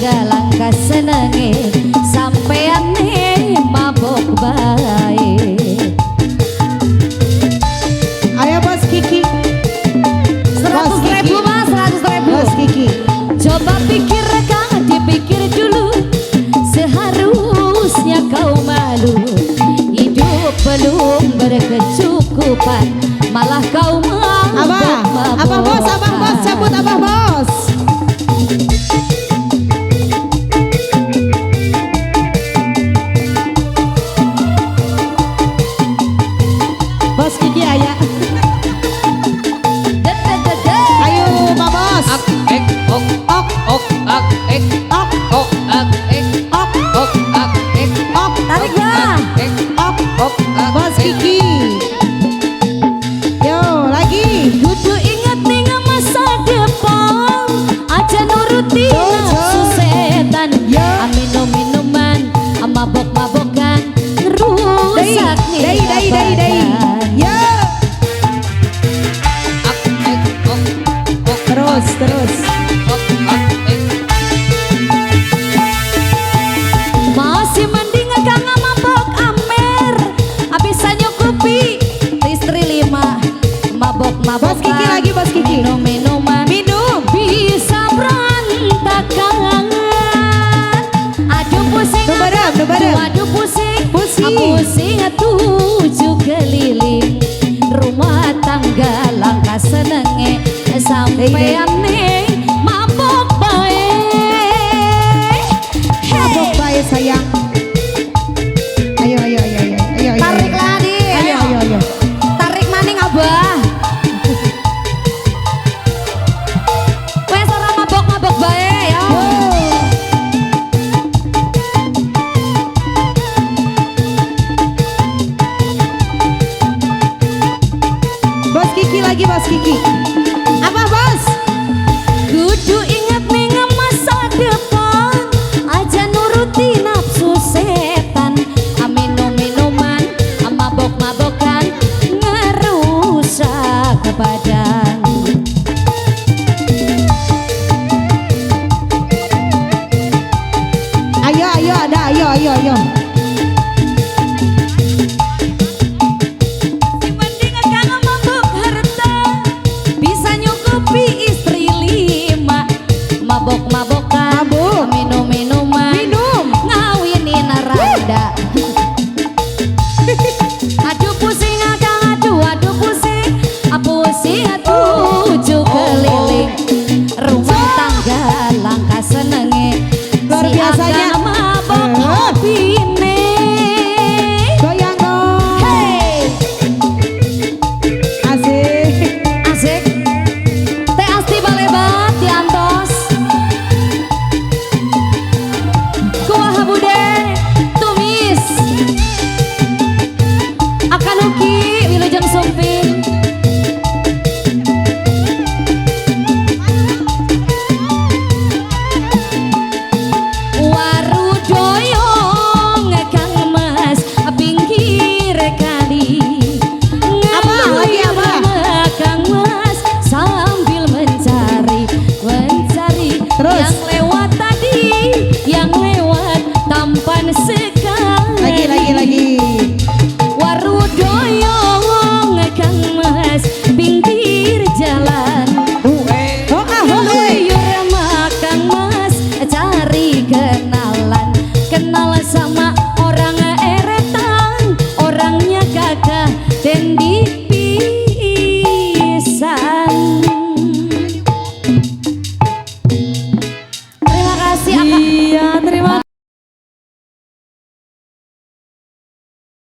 tangga langka senenge sampeane mabok bae. Ayo Bos Kiki. 100.000 Mas, 100.000. Bos Kiki. Coba pikir Kang, dipikir dulu, seharusnya kau malu. Hidup belum berkecukupan, malah kau Abah, mabok-mabokan. Abah Bos, Abah Bos, cabut Abah Bos. Bos Kiki ayah. Ayo Pak Bos. Ak ek ok Ok, ok ak ek ok, ok ak ek ok, ok ak ek ok, Tarik ya. ek ok. ok ak Bos ek. Kiki. Yo, lagi. Kudu ingat ning masa depan, aja nuruti nafsu setan. Yo. Minum minuman, mabok-mabokan, ngerusak nih Dai, dai, dai, dai. Yo, Ak ek ok ok terus, terus. Ok ak ek. Masih mending kang mabok amer, bisa nyukupi istri 5, mabok-mabokan. Bos Kiki lagi, Bos Kiki. Minum-minuman, Minum. bisa berantakan. Aduh pusing, Nubarem, nubarem. Aduh pusing, Pusing. Pusing tujuh keliling. Rumah tangga langka senenge sampeane mabok bae. Mabok bae sayang. Ayo, ayo, ayo, ayo, ayo, ayo. Tarik lagi. Ayo, ayo, ayo. Tarik maning Abah. Wes ora mabok-mabok bae ya. Yo. Bos Kiki lagi, Bos Kiki. Apa Bos? Kudu ingat ning masa depan, aja nuruti nafsu setan. Minum-minuman, mabok-mabokan, ngerusak badan. Ayo, ayo, ada, ayo, ayo, ayo. Mending kang mabok harta, bisa nyukupi istri 5, mabok-mabokan, Mabuk. Minum-minuman, Minum. Ngawinin randa. Aduh pusing akang, aduh aduh pusing, pusing tujuh keliling. Rumah tangga langka senenge, Luar si biasanya. akang mabok Eh. hobine. Goyang dong. Hey. Asik. Asik. Teh Asti balebat diantos. Kuah bude tumis. Akan uki wilujeng sumping. Warudoyong Kang Mas pinggir kali. Apa? Lagi apa? Kang Mas sambil mencari, mencari Terus. yang lewat tadi, yang lewat tampan sekali. Lagi, lagi, lagi. Warudoyong Kang Mas pinggir jalan. Oh, ah, oh, eh. Ngeluyur makan Mas cari kenalan, kenal sama orang eretan, orangnya gagah dan pisan. Terima kasih Akak. Iya, terima